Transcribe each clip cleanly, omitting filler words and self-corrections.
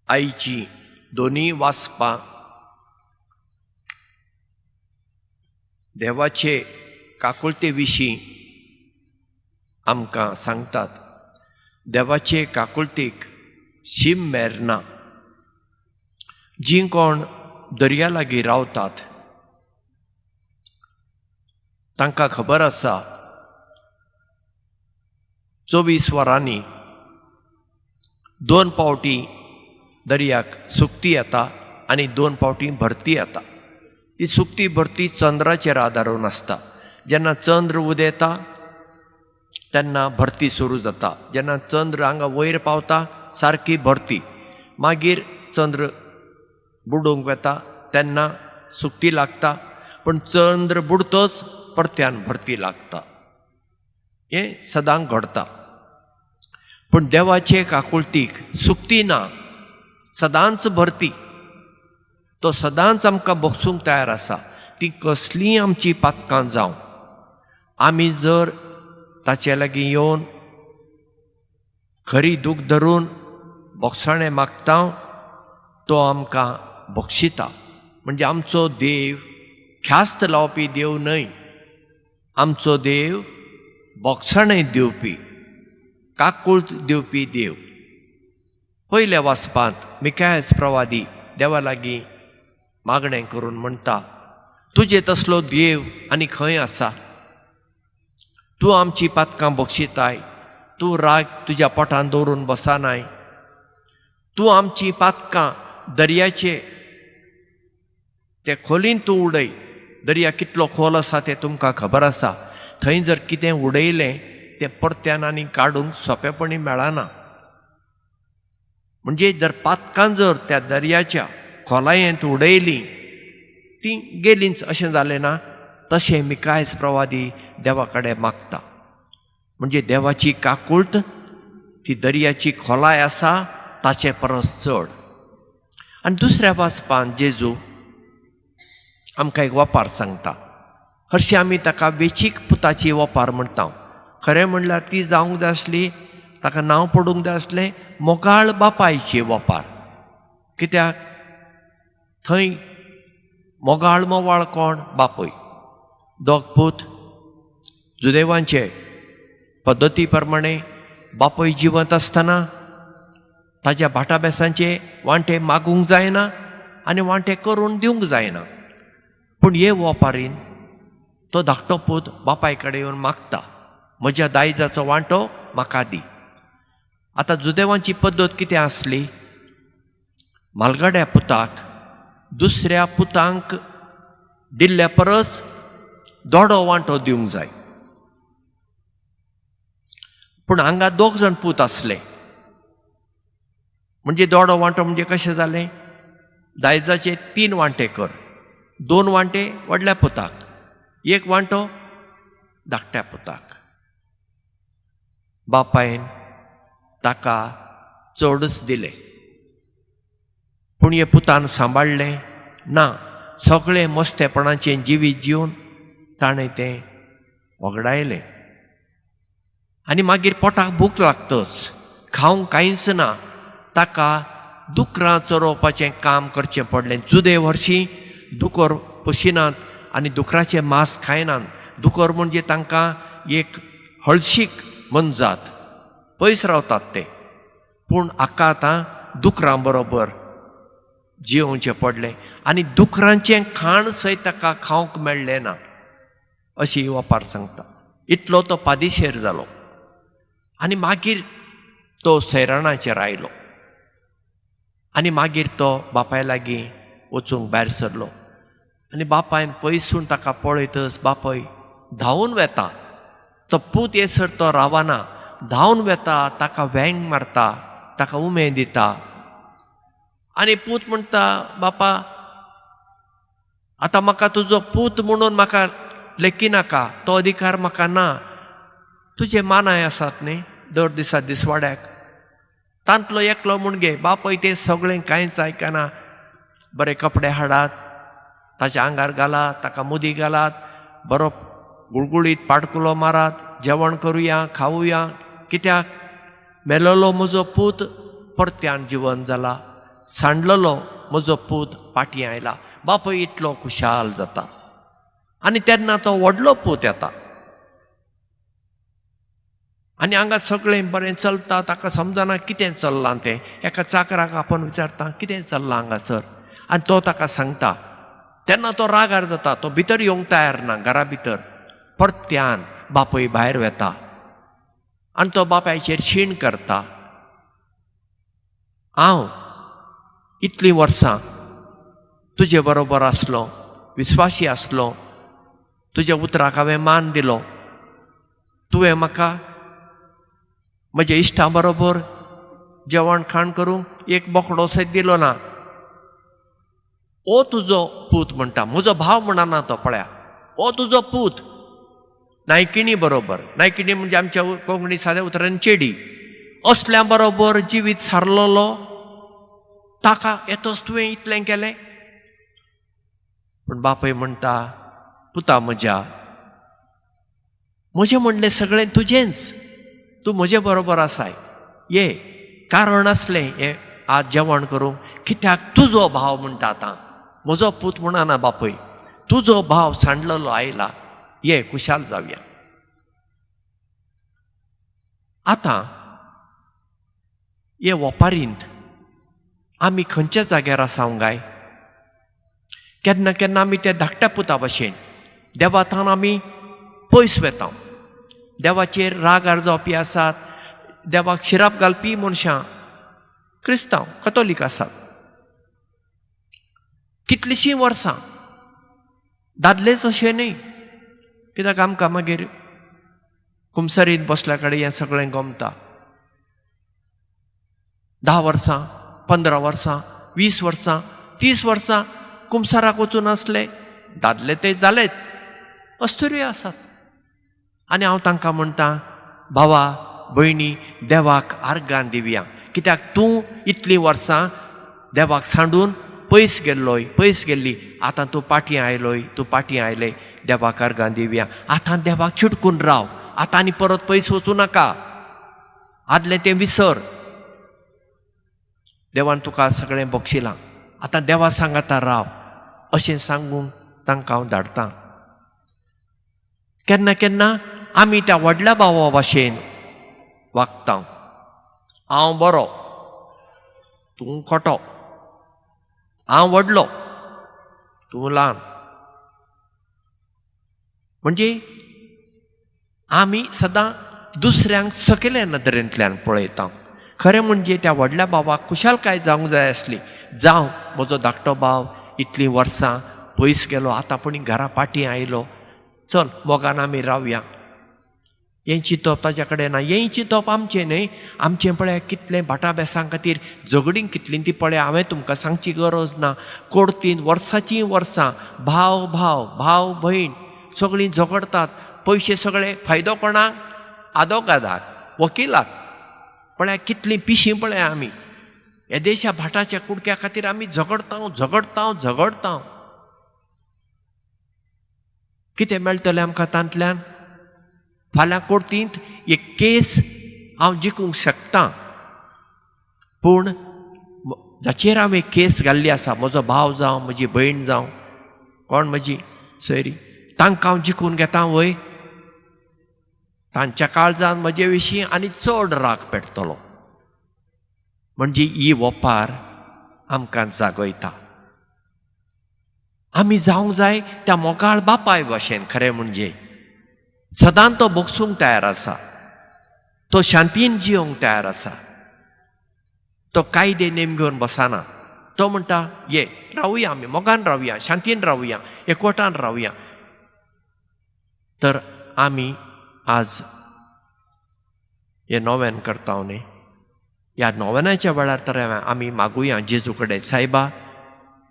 आयची दोनूय वाचपां देवाचे काकुळते विशीं आमकां सांगतात. देवाचे काकुळतेक शीम मेर ना. जीं कोण दर्या लागीं रावतात तांकां खबर आसा 24 वरांनी 2 फावटी दर्याक सुकती येता आनी 2 फावटी भरती येता. ही सुकती भरती चंद्राचेर आदारून आसता. जेन्ना चंद्र उदेता तेन्ना भरती सुरू जाता. जेन्ना चंद्र हांगा वयर पावता सारकी भरती, मागीर चंद्र बुडूंक वता तेन्ना सुकती लागता, पूण चंद्र बुडतोच परत्यान भरती लागता. हें सदांच घडता. पूण देवाचे काकुळतीक सुकती ना, सदांच भरती. तो सदांच आमकां बगसूंक तयार आसा. ती कसलीय आमची पातकां जावं, आमी जर ताचे लागीं येवन खरी दूख धरून बोगसाणें मागता, तो आमकां बक्षिता. म्हणजे आमचो देव ख्यास्त लावपी देव न्हय, आमचो देव बोगसाणें दिवपी, काकूळट दिवपी देव. पयल्या वाचपांत मिकायस प्रवादी देवा लागीं मागणें करून म्हणटा, तुजे तसलो देव आनी खंय आसा? तूं आमची पातकां बक्षिताय, तूं राग तुज्या पोटान दवरून बसनाय, तूं आमची पातकां दर्याचे ते खोलीन तूं उडय. दर्या कितलो खोल आसा तें तुमकां खबर आसा. थंय जर कितें उडयलें तें परत्यान आनी काडूंक सोंपेपणी मेळना. म्हणजे जर पातकां जर त्या दर्याच्या खोलायेंत उडयलीं तीं गेलींच अशें जालें ना. तशें मिकायस प्रवादी देवा कडेन मागता. म्हणजे देवाची काकूळट ती दर्याची खोलाय आसा ताचे परस चड. आनी दुसऱ्या वाचपान जेजू आमकां एक वपार सांगता. हरशीं आमी ताका वेचीक पुताची वपार म्हणटा. खरें म्हणल्यार ती जावंक जाय आसली, ताका नांव पडूंक जाय आसलें मोगाळ बापायची वपार. कित्याक थंय मोगाळ मोवाळ कोण? बापूय. दोग पूत जुदेवांचे पद्दती प्रमाणे बापूय जिवंत आसतना ताज्या भाटाबेसांचे वांटे मागूंक जायना आनी वांटे करून दिवंक जायना. पूण हे वपारीन तो धाकटो पूत बापाय कडेन येवन मागता, म्हज्या दायजाचो वांटो म्हाका दी. आतां जुदेवांची पद्दत कितें आसली? मालगाड्या पुताक दुसऱ्या पुतांक दिल्ल्या परस दोडो वांटो दिवंक जाय. पूण हांगा 2 जाण पूत आसले. म्हणजे दोडो वांटो म्हणजे कशें जालें? दायजाचे 3 वांटे कर, 2 वांटे व्हडल्या पुताक, 1 वांटो धाकट्या पुताक. बापायन ताका चडच दिलें, पूण हे पुतान सांबाळ्ळें ना. सगळें मस्तेपणाचें जिवीत जिवन ताणें तें वगडायलें. आनी मागीर पोटाक भूक लागतच, खावंक कांयच ना, ताका दुकरां चरोवपाचें काम करचें पडलें. जुदे वर्शी दुकर पोशिनात आनी दुकराचें मांस खायनात. दुकर म्हणजे तांकां एक हळशीक मनजात, पयस रावतात ते. पूण हाका आतां दुकरां बरोबर जियोवचें पडलें आनी दुकरांचें खाण सयत ताका खावंक मेळ्ळें ना, अशी ही वपार सांगता. इतलो तो पादिशेर जालो आनी मागीर तो सैराणाचेर आयलो आनी मागीर तो बापाय लागीं वचूंक भायर सरलो. आनी बापायन पयसून ताका पळयतच बापाय धांवून वेता. तो पूत येसर तो रावना, धांवन वेता, ताका वेंग मारता, ताका उमेद दिता. आनी पूत म्हणटा, बापा आतां म्हाका तुजो पूत म्हणून म्हाका लेखिनाका, तो अधिकार म्हाका ना. तुजे मानाय आसात न्ही दर दिसा दिसवाड्याक, तांतलो एकलो म्हूण घे. बापय तें सगळें कांयच आयकना. बरे कपडे हाडात, ताच्या आंगार घालात, ताका मुदी घालात, बरो गुळगुळीत पाडकुलो मारात, जेवण करुया, खावया. कित्याक मेलोलो म्हजो पूत परत्यान जिवन जाला, सांडलेलो म्हजो पूत पाटी आयला. बापूय इतलो खुशाल जाता. आनी तेन्ना तो व्हडलो पूत येता आनी हांगा सगळें बरें चलता. ताका समजना कितें चल्लां तें. एका चाकराक आपोवन विचारता कितें चल्लां हांगासर, आनी तो ताका सांगता. तेन्ना तो रागार जाता, तो भितर येवंक तयार ना घरा भितर. परत्यान बापूय भायर वेता आनी तो बापायचेर शीण करता. हांव इतलीं वर्सां तुजे बरोबर आसलो, विस्वासी आसलो, तुज्या उतराक हांवें मान दिलो, तुवें म्हाका म्हज्या इश्टां बरोबर जेवण खाण करूंक एक बोकडो सयत दिलो ना. ओ तुजो पूत म्हणटा, म्हजो भाव म्हणना तो, पळया, ओ तुजो पूत नायकिणी बरोबर, नायकिणी म्हणजे आमच्या कोंकणी साद्या उतरान चेडी, असल्या बरोबर जिवीत सारलोलो, ताका येतोच तुवें इतलें केलें. पूण बापूय म्हणटा, पुता म्हज्या, म्हजें म्हणलें सगळें तुजेंच, तूं म्हजे बरोबर आसाय, ये कारण आसलें हें आज जेवण करूंक, कित्याक तुजो भाव म्हणटा आतां, म्हजो पूत म्हणना बापूय, तुजो भाव सांडलेलो आयला, ये खुशाल जावया. आतां हे वपारींत आमी खंयच्या जाग्यार आसा गाय? केन्ना केन्ना आमी त्या धाकट्या पुता भशेन देवाथावन आमी पयस वेता. देवाचेर रागार जावपी आसात, देवाक शिराप घालपी मनशां क्रिस्तांव कतोलीक आसात. कितलींशीं वर्सां, दादलेच अशें न्हय, कित्याक आमकां मागीर कुमसरींत बसल्या कडेन हें सगळें गमता. 10 वर्सां, 15 वर्सां, 20 वर्सां, 30 वर्सां कुमसाराक वचून आसले दादले ते जालेच, अस्तुऱ्यो आसात. आनी हांव तांकां म्हणटा, भावा भयणी, देवाक आर्गां दिवया, कित्याक तूं इतलीं वर्सां देवाक सांडून पयस गेल्लोय, पयस गेल्ली, आतां तूं पाटी आयलोय, तूं पाटी आयले, देवाक आर्गां दिवया. आतां देवाक चिटकून राव, आतां आनी परत पयस वचूं नाका, आदलें तें विसर, देवान तुका सगळें बक्षिलां, आतां देवा सांगाता राव, अशें सांगूंक तांकां हांव धाडटां. केन्ना केन्ना आमी त्या व्हडल्या भावा भाशेन वागता, हांव बरो, तूं खोटो, हांव व्हडलो, तूं ल्हान. म्हणजे आमी सदां दुसऱ्यांक सकयल्या नदरेंतल्यान पळयता. खरें म्हणजे त्या व्हडल्या भावाक खुशालकाय जावंक जाय आसली, जावं म्हजो धाकटो भाव इतलीं वर्सां पयस गेलो, आतां पूण घरा पाटी आयलो, चल मोगान आमी रावया. हें चिंतप ताज्या कडेन ना, हें चिंतप आमचें न्हय. आमचें पळया कितलें भाटा बेसां खातीर झगडीं कितलीं ती पळया, हांवें तुमकां सांगची गरज ना. कोर्तीन वर्साचीं वर्सां भाव भाव भाव भयण सगळीं झगडतात, पयशे सगळे फायदो कोणाक? आदोगादाक, वकिलाक. पळया कितलीं पिशीं पळया आमी, येदेशा भाटाच्या कुडक्या खातीर आमी झगडता झगडता झगडता. कितें मेळटलें आमकां तांतल्यान? फाल्यां कोर्तींत एक केस हांव जिखूंक शकता, पूण जाचेर हांवें केस घाल्ली आसा, म्हजो भाव जावं, म्हजी भयण जावं, कोण म्हजी सोयरी, तांकां हांव जिखून घेता वय? तांच्या काळजान म्हजे विशीं आनी चड राग पेटतलो. म्हणजे ही वपार आमकां जागयता. आमी जावंक जाय त्या मोगाळ बापाय भाशेन. खरें म्हणजे सदां तो भोगसूंक तयार आसा, तो शांतीन जियोंक तयार आसा, तो कायदे नेम घेवन बसना. तो म्हणटा ये रावया, आमी मोगान रावया, शांतीन रावया, एकवटान रावया. तर आमी आज हे नोवेन करता न्ही, ह्या नोवेनाच्या वेळार तर आमी मागुया जेजू कडेन, सायबा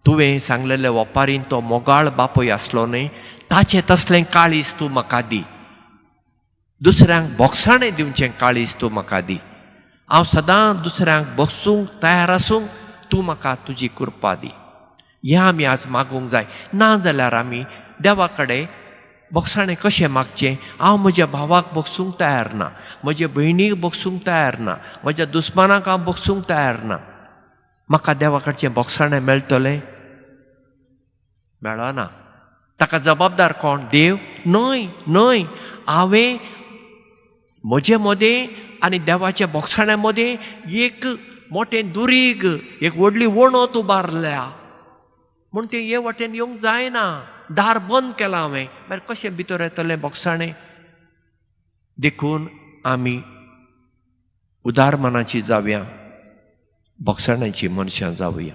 तुवें सांगलेले वपारीन तो मोगाळ बापूय आसलो न्ही, ताचें तसलें काळीज तूं म्हाका दी, दुसऱ्यांक बोगसाणें दिवचें काळीज तूं म्हाका दी, हांव सदां दुसऱ्यांक बसूंक तयार आसूंक तूं म्हाका तुजी कृपा दी. हें आमी आज मागूंक जाय. ना जाल्यार आमी देवा कडेन बोगसाणें कशें मागचें? हांव म्हज्या भावाक बगसूंक तयार ना, म्हज्या भयणीक बगसूंक तयार ना, म्हज्या दुस्मानाक हांव बगसूंक तयार ना. म्हाका देवा कडचें बोगसाणें मेळटलें? मेळना. ताका जबाबदार कोण? देव न्हय. न्हय, हांवें म्हजे मदें आनी देवाच्या बोगसाण्या मदें एक मोटें दुरीग, एक व्हडली वणत उबारल्या, म्हूण तें हे वाटेन येवंक जायना. दार बंद केलां हांवें, मागीर कशें भितर येतलें बोगसाणें? देखून आमी उदार मनाची जावया, बोगसाण्याची मनशां जावया.